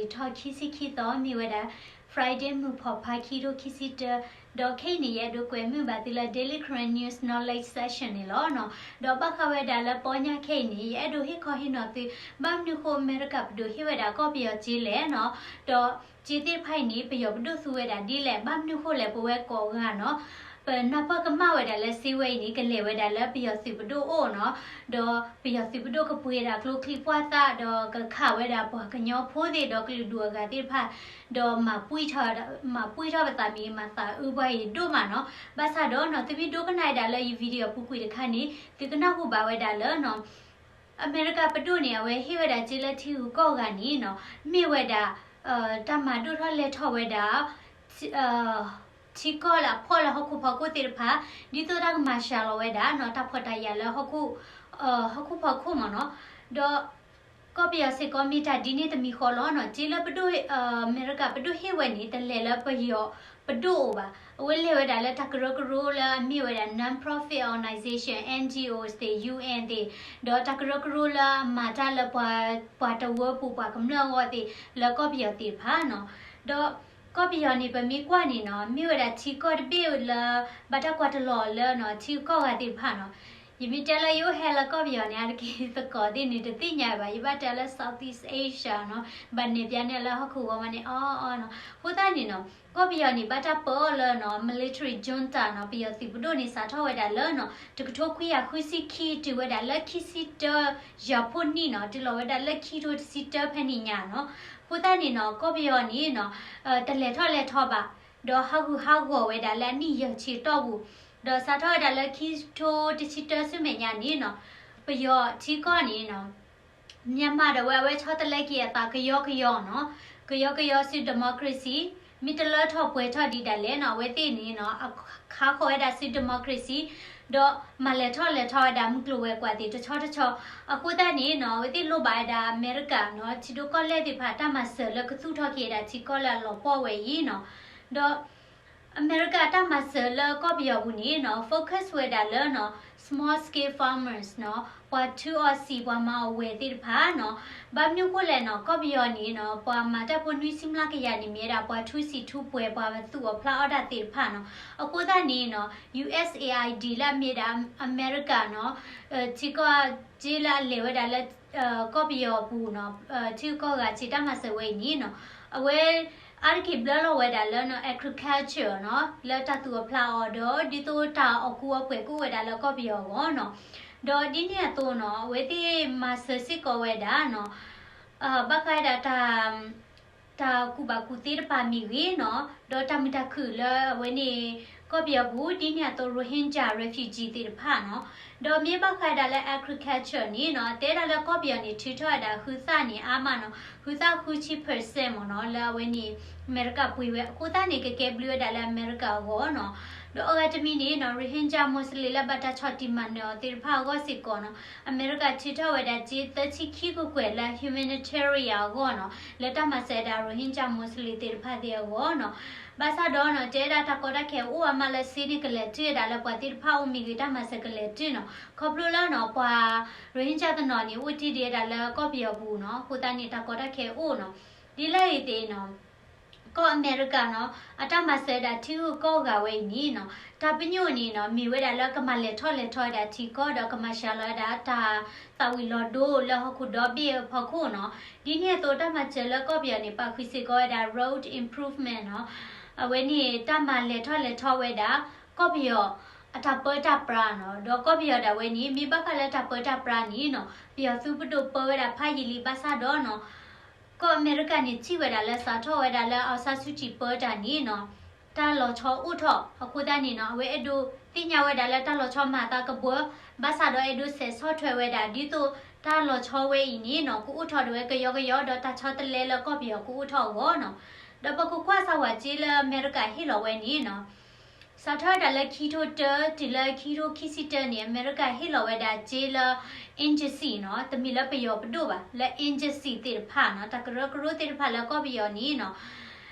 ယထီၣ်ခံဆံခံသီ မ့ၢ်ဝဲဒၣ် Friday မုၢ်ဖီၣ်ဖး ခံထိခံဆံတၢ, ဒီးခဲအံၤန့ၣ် ယအဲၣ်ဒိးကွဲးမုာ်ဘၣ်သုလၢ Daily Karen News Knowledge Session န့ၣ်လီၤနီၤ. ဒီးဘၣ်ဃးဝဲဒၣ်လၢပီညါခဲအံၤန့ၣ် ယအဲၣ်ဒိးဟ့ၣ်ခီဟ့ၣ်နီၤသု ဘၣ်မနုၤဃိအမဲရကၤပဒိၣ်ဟ့ၣ်ဝဲဒၣ်ကီၢ်ပယီၤစ့လဲၣ်နီၤ, ဒီးစ့သ့ၣ်တဖၣ်အံၤန့ၣ် ပယီၤပဒိၣ်သူဝဲဒၣ်ဒ်လဲၣ်, ဘၣ်မနုၤဃိလဲၣ်ပဝဲကိးဂၤနီၤ ပနၢ်ပၢၢ်ကမၣ်ဝဲဒၣ်လၢစ့ဝဲအံၤန့ၣ် ကလဲၤဝဲဒၣ်လၢပယီၤသုးပဒိၣ်အိၣ်နီၤ, ဒီးပယီၤသုးပဒိၣ်ကပှ့ၤဒၣ်ကျိချံမျိာ်သၣ် ဒီးကခးဝဲဒၣ်ပှၤကညီဖိသ့ၣ်ဒီးကလုာ်ဒူၣ်အဂၤသ့ၣ်တဖၣ်, ဒီးမၤပှံၢ်ထီၣ်, မၤပှံၢ်ထီၣ်ပသးမံၤ မၤသးအုးပှၤအံၤဒိၣ်မးနီၤ. ဘၣ်ဆၣ်ဒီးနီၤ သုမ့ၢ်ဒိကနၣ်ဝဲဒၣ်လၢယ video ပူၤကွံာ်တခါန့ၣ် သုကနၢ်ဟူဘၣ်ဝဲဒၣ်လၢနီၤ အမဲရကၤပဒိၣ်န့ၣ် အဝဲဟ့ၣ်ဝဲဒၣ်စ့လၢထံဂုၤကီၢ်ဂၤန့ၣ်နီၤ မ့ၢ်ဝဲဒၣ် တၢ်မၤဒိၣ်ထီၣ်လဲၤထီၣ်ဝဲဒၣ် ထံကီၢ်လၢအဖှီၣ်လၢဟီၣ်ခိၣ်ဖီခိၣ်သ့ၣ်တဖၣ် ဒ်သိးတၢ်ကမၤစှၤလီၤဝဲဒၣ်နီၤ တၢ်ဖှီၣ်တၢ်ယာ်လၢဟီၣ်ခိၣ်ဖီခိၣ်မ့ၢ်နီၤ. ဒီး ကီၢ်ပယီၤစ့ၢ်ကီးမ့ၢ်တၢ်ဒ်န့ၣ်တမံၤဃီလီၤနီၤ. စ့လၢပဒိၣ် အမဲရကၤပဒိၣ်ဟ့ၣ်ဝဲန့ၣ် တလဲၤလၢပယီၤပဒိၣ်အိၣ်ဘၣ်. အဝဲလဲၤဝဲဒၣ်လၢတၢ်ကရၢကရိလၢအမ့ၢ်ဝဲဒၣ် non-profit organization, N G Os သ့ၣ် U N သ့ၣ်, ဒီးတၢ်ကရၢကရိလၢအမၤတၢ်လၢပှၤ, ပှၤတဝၢပူၤ ပှၤကမျၢၢ်အဂီၢ်သ့ၣ် လၢကီၢ်ပယီၤသ့ၣ်တဖၣ်နီၤ. ဒီးကီၢ်ပယီၤန့ၣ် ပမ့ၢ်ကွၢ်န့ၣ်နီၤ မ့ၢ်ဝဲဒၣ်ထံကီၢ်တဘ့ၣ်လၢ ဘၣ်တၢ်ကွၢ်တလီၤလၢနီၤ ထံကီၢ်ဂၤသ့ၣ်တဖၣ်နီၤ. ယမ့ၢ်တဲလၢယအိၣ်ဟဲလၢကီၢ်ပယီၤန့ၣ် အါတက့ၢ်သကိးသ့ၣ်န့ၣ် တသ့ၣ်ညါဘၣ်, ယဘၣ်တဲလၢ Southeast Asia နီၤ, ဘၣ်နဲၣ်ပျးနဲၣ်လၢဟီၣ်ခိၣ်ဂီၤမးန့ၣ် အီအီနီၤ. အဃိသတးန့ၣ်နီၤ ကီၢ်ပယီၤန့ၣ် ဘၣ်တၢ်ပၢအီၤလၢနီၤ military junta နီၤ, ပယီၤသုးပဒိၣ်န့ၣ် စးထီၣ်ဝဲဒၣ်လၢနီၤ တကထိခွံကယၤဃုဆံခံ တုၤဝဲဒၣ်လၢခံဆံတၢ ယၤဖိနံၣ်နီၤ, တုၤလီၤဝဲဒၣ်လၢခံထိတဆံတၢဖဲန့ၣ်ညါနီၤ. အဃိသတးန့ၣ်နီၤ ကီၢ်ပယီၤန့ၣ်နီၤ တလဲၤထီၣ်လဲၤထီဘၣ်, ဒီးဟးဂူာ်ဟးဂီၤဝဲဒၣ်လၢအနံၣ်ယဲၢ်ဆံတီၢ်ပူၤ, ဒီးစးထီၣ်ဝဲဒၣ်လၢခံထိတဆံတၢဆူမဲာ်ညါန့ၣ်နီၤ ပယီၤထံကီၢ်န့ၣ်နီၤ Myanmar ဒီးဝဲအဝဲဆီတလဲက့ၤအသးကယီကယီနီၤ, ကယီကယီဆူ democracy, မ့ၢ်တလၢထီၣ်ပှဲၤထီၣ်ဒံးဒၣ်လဲာ်နီၤ, အဝဲသ့ၣ်န့ၣ်နီၤ အခါဃီၤဝဲဒၣ်ဆူ democracy, ဒီးမၤလဲၤထီၣ်လဲၤထီဝဲဒၣ်မုၢ်ကျိၤဝဲၤကွာ်သ့ၣ်တဆီတဆီ, အဃိသတးန့ၣ်နီၤ အဝဲသ့ၣ်လိၣ်ဘၣ်ဝဲဒၣ်အမဲရကၤနီၤ ထံဒိၣ်ကီၢ်လဲၢ်သ့ၣ်တဖၣ် တၢ်မၤစၢၤလၢကသူၣ်ထီၣ်က့ၤဝဲဒၣ်ထံကီၢ်လၢအလီၤပှီၢ်ဝဲအံၤနီၤ, ဒီး အမဲရကၤတၢ်မၤစၢၤလၢကီၢ်ပယီၤပူၤန့ၣ်နီၤ focus ဝဲဒၣ်လၢနီၤ small scale farmers နီၤ, ပှၤထုးအီၣ်စံာ် ပှၤမၤအီၣ်ဝဲၢ်သ့ၣ်တဖၣ်နီၤ. ဘၣ်မနုၤဃိလဲၣ်နီၤ ကီၢ်ပယီၤန့ၣ်နီၤ ပှၤမၤတၢ်ဖိနွံဆံမျးကယၤန့ၣ် မ့ၢ်ဝဲဒၣ်ပှၤထုးစံာ်ထုးပှဲၤ ပှၤသူၣ်အီၣ်ဖျးအီၣ်တၢ်သ့ၣ်တဖၣ်နီၤ. အဃိသတးန့ၣ်နီၤ U S A I D လၢအမ့ၢ်ဒၣ်အမဲရကၤနီၤ ထံကီၢ်စ့လၢအလဲၤဝဲဒၣ်လၢ ကီၢ်ပယီၤအပူၤနီၤ ထံဂုၤကီၢ်ဂၤစ့တၢ်မၤစၢၤဝဲအံၤန့ၣ်နီၤ အဝဲ အါတက့ၢ်ဘျၢလီၤဝဲဒၣ်လၢနီၤ agriculture နီၤ လၢတၢ်သူၣ်အီၣ်ဖျးအီၣ်ဒီး ဒ်သိးတၢ်အီၣ်ကူအီၣ်ပှဲၤကအိၣ်ဝဲဒၣ်လၢကီၢ်ပယီၤအဂီၢ်နီၤ. ဒီးဒ်န့ၣ်အသိးနီၤ အဝဲသ့ၣ်မၤစၢၤစ့ၢ်ကီးဝဲဒၣ်နီၤ ဘၣ်ဃးဝဲဒၣ်တၢ် တၢ်ကူၣ်ဘၣ်ကူၣ်သ့တဖၣ်မ့ၢ်ဂ့ၤနီၤ ဒီးတၢ်မုာ်တၢ်ခုၣ်လၢအဝဲန့ၣ် ကီၢ်ပယီၤပူၤ ဒ်န့ၣ်အသိး Rohingya refugee သ့ၣ်တဖၣ်နီၤ. ဒီးမ့ၢ်ဘၣ်ဃးဝဲဒၣ်လၢ agriculture န့ၣ်နီၤ တဲဒၣ်လၢကီၢ်ပယီၤန့ၣ် ထုးထီၣ်ဝဲဒၣ်ဃုသၣ်န့ၣ် အါမးနီၤ ဃုသၣ်ဃုဆံ percent မ့ၢ်နီၤ လၢအဝဲန့ၣ် အမဲရကၤပှ့ၤဝဲ အဃိသတးန့ၣ် ကကဲဘျုးဝဲဒၣ်လၢအမဲရကၤအဂီၢ်နီၤ. ဒီးအဂၤတမံၤန့ၣ်နီၤ Rohingya Muslim လၢဘၣ်တၢ်ဆီၣ်တံၢ်မၤနၢၤအီၤသ့ၣ်တဖၣ်အဂီၢ်စ့ၢ်ကီးနီၤ အမဲရကၤထုးထီၣ်ဝဲဒၣ်စ့သၢဆံခံကကွဲၢ်လၢ humanitarian အဂီၢ်နီၤ လၢတၢ်မၤစၢၤဝဲဒၣ် Rohingya Muslim သ့ၣ်တဖၣ်သ့ၣ်အဂီၢ်နီၤ. ဘၣ်ဆၣ်ဒီးနီၤ တဲဝဲဒၣ်တၢ်ကီတၢ်ခဲအိၣ်အါမးလၢစ့န့ၣ်ကလဲၤတုၤဝဲဒၣ်လၢပှၤသ့ၣ်တဖၣ်အအိၣ်မ့ၢ်ဂ့ၤ တၢ်မၤစၢၤကလဲၤတုၤနီၤ ခီဖျိလၢနီၤ ပှၤ Rohingya တနီၤန့ၣ် အိၣ်တ့ၢ်ဒံးဝဲဒၣ်လၢကီၢ်ပယီၤပူၤနီၤ အဃိသတးန့ၣ် တၢ်ကီတၢ်ခဲအိၣ်နီၤ ဒ်လဲၣ်ဂ့ၤသ့ၣ်နီၤ ကီၢ်အမဲရကၤနီၤ အတၢ်မၤစၢၤဝဲဒၣ်ထံဂုၤကီၢ်ဂၤဝဲအံၤန့ၣ်နီၤ တၢ်ပညိၣ်န့ၣ်နီၤ မ့ၢ်ဝဲဒၣ်လၢကမၤလဲၤထီၣ်လဲၤထီဝဲဒၣ်ထံကီၢ်ဒီးကမၤစှၤလီၤဝဲဒၣ်တၢ်သးဝံၤလီၤဒိလၢဟီၣ်ခိၣ်ဒီဘ့ၣ်အဖီခိၣ်နီၤ. ဒ်န့ၣ်အသိးတၢ်မၤစၢၤလၢကီၢ်ပယီၤန့ၣ် ပာ်ဃုာ်စ့ၢ်ကီးဝဲဒၣ် road improvement နီၤ အဝဲန့ၣ်တၢ်မၤလဲၤထီၣ်လဲၤထီဝဲဒၣ် ကီၢ်ပယီၤအတၢ်ပၢတၢ်ပြးနီၤ ဒီးကီၢ်ပယီၤဒၣ်ဝဲန့ၣ် မ့ၢ်ဘၣ်ဃးလၢတၢ်ပၢတၢ်ပြးန့ၣ်နီၤ ပယီၤသုးပဒိၣ်ပၢဝဲဒၣ်ဖးယံာ်လံဘၣ်ဆၣ်ဒီးနီၤ ကီၢ်အမဲရကၤန့ၣ် ထံၣ်ဝဲဒၣ်လၢစးထီၣ်ဝဲဒၣ်လၢ အောင်ဆန်းစုကြည် ပၢတၢ်န့ၣ်နီၤ တၢ်လီၤဆီအိၣ်ထီၣ် အဃိသတးန့ၣ်နီၤ အဝဲအဲၣ်ဒိးသ့ၣ်ညါဝဲဒၣ်လၢတၢ်လီၤဆီမၤအသးကဘှၢ ဘၣ်ဆၣ်ဒီးအဲၣ်ဒိးစဲးဆီၣ်ထွဲဝဲဒၣ် ဒ်သိးတၢ်လီၤဆီဝဲအံၤန့ၣ်နီၤ ကအိၣ်ထီၣ်ဒၣ်ဝဲကယီကယီ ဒီးတၢ်ဆီတလဲလၢကီၢ်ပယီၤကအိၣ်ထီၣ်အဂီၢ်နီၤ. ဒီးပကကွၢ်စၢ်ဝဲစ့လၢအမဲရကၤဟ့ၣ်လီၤဝဲန့ၣ်နီၤ စးထီၣ်ဝဲဒၣ်လၢခံထိတၢ တုၤလၢခံထိခံဆံတၢန့ၣ် အမဲရကၤဟ့ၣ်လီၤဝဲဒၣ်စ့လၢ agency နီၤ တမ့ၢ်လၢပယီၤပဒိၣ်ဘၣ် လၢ agency သ့ၣ်တဖၣ်နီၤ တၢ်ကရၢကရိသ့ၣ်တဖၣ်လၢကီၢ်ပယီၤန့ၣ်နီၤ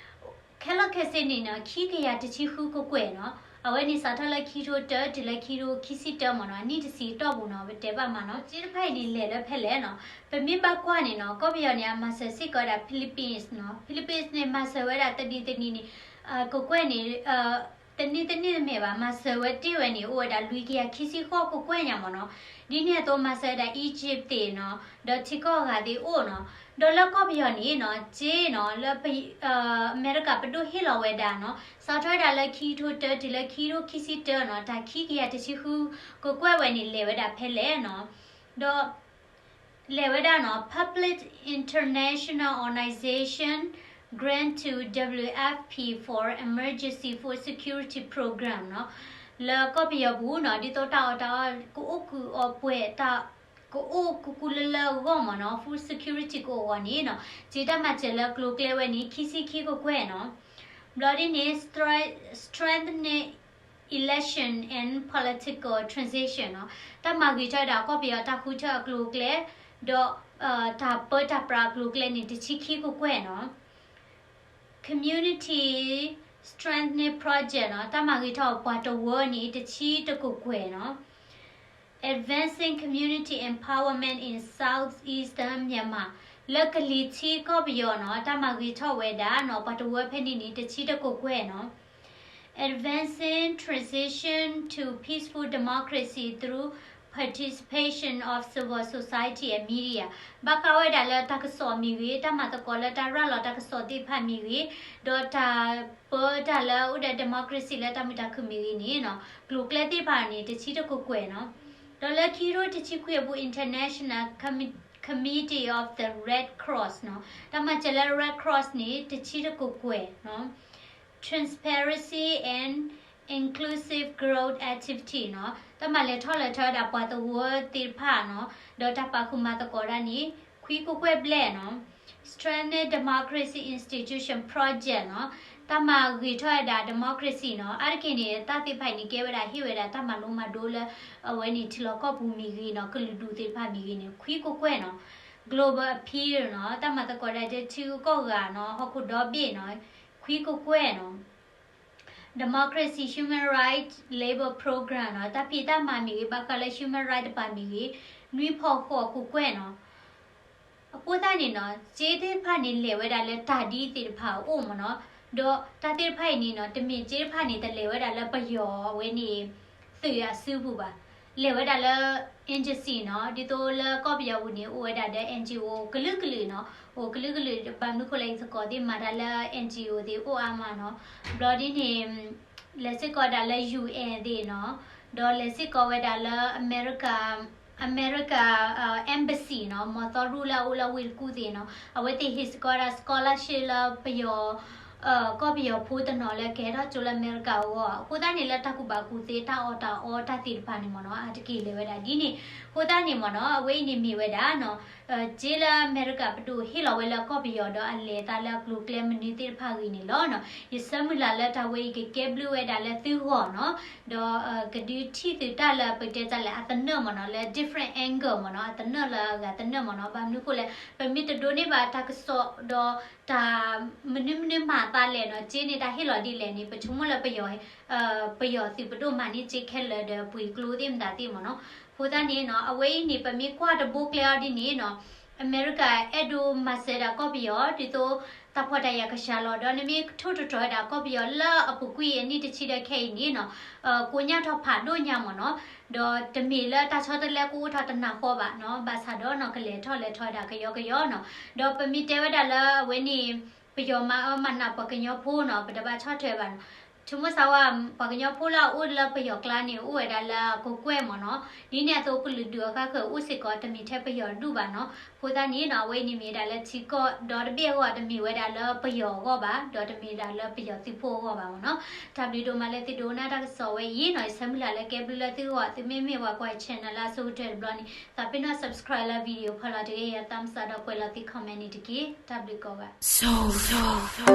ခဲလၢာ်ခဲဆ့န့ၣ်နီၤ ခံကယၤတဆံဃုကကွဲၢ်နီၤ အဝဲန့ၣ်စးထီၣ်လၢခံထိတၢတုၤလၢခံထိခံဆံတၢမ့ၢ်နီၤ, အနံၣ်တဆံတီၢ်ပူၤနီၤ ပတဲဘၣ်မးနီၤ. စ့တဖၣ်အံၤန့ၣ်လဲၤလၢဖဲလဲၣ်နီၤ, ပမ့ၢ်ဘၣ်ကွၢ်န့ၣ်နီၤ ကီၢ်ပယီၤန့ၣ် အမၤစၢၤစ့ၢ်ကီးဝဲဒၣ် Philippines နီၤ. Philippines န့ၣ် မၤစၢၤဝဲဒၣ်တနံၤတနံၤန့ၣ် ကကွဲၢ်န့ၣ် တနံၣ်တနံၣ်တမ့ၢ်ဘၣ်, မၤစၢၤဝဲတ့ၢ်ဝဲန့ၣ် အိၣ်ဝဲဒၣ်လွံၢ်ကယၤခံဆံဃိးကကွဲၢ်ညါမ့ၢ်နီၤ. ဒ်န့ၣ်အသိးမၤစၢၤဝဲဒၣ် Egypt သ့ၣ်နီၤ, ဒီးထံကီၢ်အဂၤသ့ၣ်အိၣ်နီၤ. ဒီးလၢကီၢ်ပယီၤန့ၣ်နီၤ စ့နီၤ လၢ အမဲရကၤပဒိၣ်ဟ့ၣ်လီၤဝဲဒၣ်နီၤ စးထီၣ်ဝဲဒၣ်လၢခံထိတၢတုၤလၢခံထိခံဆံတၢနီၤ တၢ်ခံကယၤတဆံဃုကကွဲၢ်ဝဲန့ၣ် လဲၤဝဲဒၣ်ဖဲလဲၣ်နီၤ. ဒီး လဲၤဝဲဒၣ်နီၤ Public International Organization Grant to W F P for Emergency Food Security Program နီၤ. လၢကီၢ်ပယီၤပူၤနီၤ ဒ်သိးတၢ်အီၣ်တၢ်အီကအိၣ်ကုးအီပှဲၤ တၢ်ကအိၣ်ကူကူလၢလၢအဂီၢ်မ့ၢ်နီၤ Food Security ကအိၣ်အဂီၢ်န့ၣ်နီၤ စ့တၢ်မၤစၢၤလၢကျိၤကျဲဝဲန့ၣ် ခံဆံခံကကွဲၢ်နီၤ. ဘျီဒ်န့ၣ် strengthening election and political transition နီၤ, တၢ်မၤဂ့ၤထီၣ်ဝဲဒၣ်ကီၢ်ပယီၤတၢ်ဃုထၢအကျိၤအကျဲ, ဒီး တၢ်ပၢတၢ်ပြးအကျိၤအကျဲန့ၣ် တဆံခံကကွဲၢ်နီၤ. Community Strengthening Project နီၤ, တၢ်မၤဂ့ၤထီၣ်ပှၤတဝၢန့ၣ် တဆံတကကွဲၢ်နီၤ. Advancing Community Empowerment in Southeastern Myanmar, လၢကလံၤထံကီၢ်ပယီၤနီၤ, တၢ်မၤဂ့ၤထီၣ်ဝဲဒၣ်နီၤ ပှၤတဝၢဖဲန့ၣ်န့ၣ် တဆံတကကွဲၢ်နီၤ. Advancing transition to peaceful democracy through participation of civil society and media, ဘၣ်ဃးဝဲဒၣ်လၢတၢ်ကစီၣ်မ့ၢ်ဂ့ၤ, တၢ်မၤသကိးလၢတၢ်ရၤလီၤတၢ်ကစီၣ်သ့ၣ်တဖၣ်မ့ၢ်ဂ့ၤ, ဒီးတၢ်ပၢတၢ်လၢအိၣ်ဒီး democracy လၢတၢ်မုာ်တၢ်ခုၣ်မ့ၢ်ဂ့ၤန့ၣ်နီၤ, ကျိၤကျဲသ့ၣ်တဖၣ်န့ၣ် တဆံတကကွဲၢ်နီၤ. ဒီးလၢခံထိတဆံခွံအပူၤ International Committee of the Red Cross နီၤ, တၢ်မၤစၢၤလၢ Red Cross န့ၣ် တဆံတကကွဲၢ်နီၤ. Transparency and inclusive growth activity နီၤ, တၢ်မၤလဲၤထီၣ်လဲၤထီဝဲဒၣ်ပှၤတဝၢသ့ၣ်တဖၣ်နီၤ, ဒီးတၢ်ပာ်ဃုာ်မၤသကိးတၢ်န့ၣ် ခွံကကွဲၢ်ဘျဲၣ်နီၤ. Strengthen democracy institution project နီၤ, တၢ်မၤဂ့ၤထီၣ်ဝဲဒၣ် democracy နီၤ, အါတက့ၢ်န့ၣ် တၢ်သ့ၣ်တဖၣ်အံၤန့ၣ် ကဲဝဲဒၣ်ဟ့ၣ်ဝဲဒၣ်တၢ်မၤလိမၤဒိလၢ အဝဲန့ၣ်ထံလီၢ်ကီၢ်ပူၤမ့ၢ်ဂ့ၤနီၤ, ကလုာ်ဒူၣ်သ့ၣ်တဖၣ်မ့ၢ်ဂ့ၤန့ၣ် ခွံကကွဲၢ်နီၤ. Global appeal နီၤ, တၢ်မၤသကိးဒၣ်ဒီးထံဂုၤကီၢ်ဂၤနီၤ, ဟီၣ်ခိၣ်ဒီဘ့ၣ်နီၤ, ခွံကကွဲၢ်နီၤ. Democracy, human rights, labor program နီၤ, တၢ်ဖံးတၢ်မၤမ့ၢ်ဂ့ၤ, ဘၣ်ဃးလၢ human rights တပၤမ့ၢ်ဂ့ၤ, နွံဖီဃိးကကွဲၢ်နီၤ. အဃိသတးန့ၣ်နီၤ, စ့သ့ၣ်တဖၣ်န့ၣ်လဲၤဝဲဒၣ်လၢတၢ်ဒ်သ့ၣ်တဖၣ်အအိၣ်မ့ၢ်နီၤ, ဒီးတၢ်သ့ၣ်တဖၣ်အံၤန့ၣ်နီၤ, တမ့ၢ်စ့တဖၣ်န့ၣ် တလဲၤဝဲဒၣ်လၢပယီၤအဝဲန့ၣ် သုးအစုပူၤဘၣ်. လဲၤဝဲဒၣ်လၢ agency နီၤ, ဒ်သိးလၢကီၢ်ပယီၤပူၤန့ၣ် အိၣ်ဝဲဒၣ်ဒီး N G O ကလုာ်ကလုာ်နီၤ, အိၣ်ကလုာ်ကလုာ် ဘၣ်မနုၤဃိလဲၣ် ယသကိးသ့ၣ်မၤတၢ်လၢ N G O သ့ၣ်အိၣ်အါမးနီၤ. ဘျီဒ်န့ၣ် လဲၤစ့ၢ်ကီးဒၣ်လၢ U N သ့ၣ်နီၤ, ဒီးလဲၤစ့ၢ်ကီးဝဲဒၣ်လၢ အမဲရကၤ အမဲရကၤ embassy နီၤ, မ်သီရူၢ်လၢအအိၣ်လၢဝ့ၢ်တကူၣ်သ့ၣ်နီၤ, အဝဲသ့ၣ်ဟ့ၣ်စ့ၢ်ကီးဒၣ် scholarship လၢပယီၤ ကီၢ်ပယီၤဖိတနီၤလၢကဟဲထီၣ်ကၠိလၢအမဲရကၤအဂီၢ်. အဃိသတးန့ၣ် လၢတၢ်ကူၣ်ဘၣ်ကူၣ်သ့ တၢ်အီၣ်တၢ်အီတၢ်သ့ၣ်တဖၣ်န့ၣ်မ့ၢ်နီၤ, အါတက့ၢ်လဲၤဝဲဒၣ်ဒ်န့ၣ်. အဃိသတးန့ၣ်မ့ၢ်နီၤ, အဝဲအံၤန့ၣ်မ့ၢ်ဝဲဒၣ်နီၤ စ့လၢအမဲရကၤပဒိၣ်ဟ့ၣ်လီၤဝဲလၢကီၢ်ပယီၤဒီးအလဲၤသးလၢအကျိၤကျဲမနုၤသ့ၣ်တဖၣ်ဂ့ၤန့ၣ်လီၤနီၤ. ယဆၢမုၢ်လၢ်လၢတၢ်ဝဲအံၤကကဲဘျုးဝဲဒၣ်လၢသုဂီၢ်နီၤ, ဒီးကဒုးထံၣ်သုတၢ်လၢပတဲတၢ်လဲၣ် အသနၢၣ်မ့ၢ်နီၤ, လၢ different angle မ့ၢ်နီၤ, အသနၢၣ်လၢအဂၤသနၢၣ်မ့ၢ်နီၤ. ဘၣ်မနုၤဃိလဲၣ် ပမ့ၢ်တဒိးန့ၢ်ဘၣ်တၢ်ကစီၣ်ဒီးတၢ်မနုၤမနုၤမၤအသးလဲၣ်နီၤ, စ့န့ၣ်တၢ်ဟ့ၣ်လီၤဒ်လဲၣ်န့ၣ် ပဆိကမိၣ်လၢပယီၤ ပယီၤသုးပဒိၣ်မၤန့ၢ်စ့ခဲလၢာ်ဒီးပှ့ၤကျိသ့ၣ်မတၤသ့ၣ်မ့ၢ်နီၤ. အဃိသတးန့ၣ်နီၤ အဝဲအံၤန့ၣ် ပမ့ၢ်ကွၢ်တဘိကျဲအီၤဒ်န့ၣ်နီၤ, အမဲရကၤအဲၣ်ဒိးမၤစၢၤဒၣ်ကီၢ်ပယီၤ ဒ်သိးတၢ်ဖှီၣ်တၢ်ယာ်ကဆှၢလီၤ, ဒီးနမ့ၢ်ထိၣ်သတြီၤဝဲဒၣ်ကီၢ်ပယီၤလၢအပူၤကွံာ်အနံၣ်တဆံဒီး ခဲအံၤန့ၣ်နီၤ, ကိးညၣ်ထီၣ်ဖးဒိၣ်ညါမ့ၢ်နီၤ, ဒီးတမ့ၢ်လၢတၢ်ဆီတလဲကအိၣ်ထီၣ်တနၤဃီဘၣ်နီၤ, ဘၣ်ဆၣ်ဒီးနီၤ ကလဲၤထီၣ်လဲၤထီဝဲဒၣ်ကယီကယီနီၤ. ဒီးပမ့ၢ်တဲဝဲဒၣ်လၢအဝဲန့ၣ် ပယီၤမၤအၢမၤနးပှၤကညီဖိနီၤ, ပတဘၣ်ဆီၣ်ထွဲဘၣ်နီၤ. ဆိကမိၣ်စၢ်ဝဲ ပှၤကညီဖိလၢအအိၣ်လၢပယီၤကျါန့ၣ် အိၣ်ဝဲဒၣ်လၢကကွဲၢ်မ့ၢ်နီၤ, ဒ်န့ၣ်အသိးကလုာ်ဒူၣ်အဃၢၤဃၢၤအိၣ်စ့ၢ်ကီး တမ့ၢ်ထဲပယီၤဒူၣ်ဘၣ်နီၤ. အဃိသတးန့ၣ်နီၤ အဝဲအံၤန့ၣ်မ့ၢ်ဝဲဒၣ်လၢထံကီၢ်ဒီတဘ့ၣ်အဂီၢ်, တမ့ၢ်ဝဲဒၣ်လၢပယီၤအဂီၢ်ဘၣ်, ဒီးတမ့ၢ်ဝဲဒၣ်လၢပယီၤသုးဖိအဂီၢ်ဘၣ်မ့ၢ်နီၤ. တၢ်ဘျုးဒိၣ်မးလၢသုဒိကနၣ်တၢ်ကစီၣ်ဝဲအံၤနီၤ, ယဆၢမုၢ်လၢ်လၢကဲဘျုးလၢသုဂီၢ်, သုမ့မ့ၢ်ပှၤကွၢ် channel လၢအဆိကတၢၢ်တဘျီန့ၣ် သးပ့ၤနီၣ် subscribe လၢ video ဖီလာ်တဂ့ၤ, ယ thumbs up ဒီးကွဲးလီၤသု comment န့ၣ်တက့ၢ်. တၢ်ဘျုးကိးဂၤ So, so, so.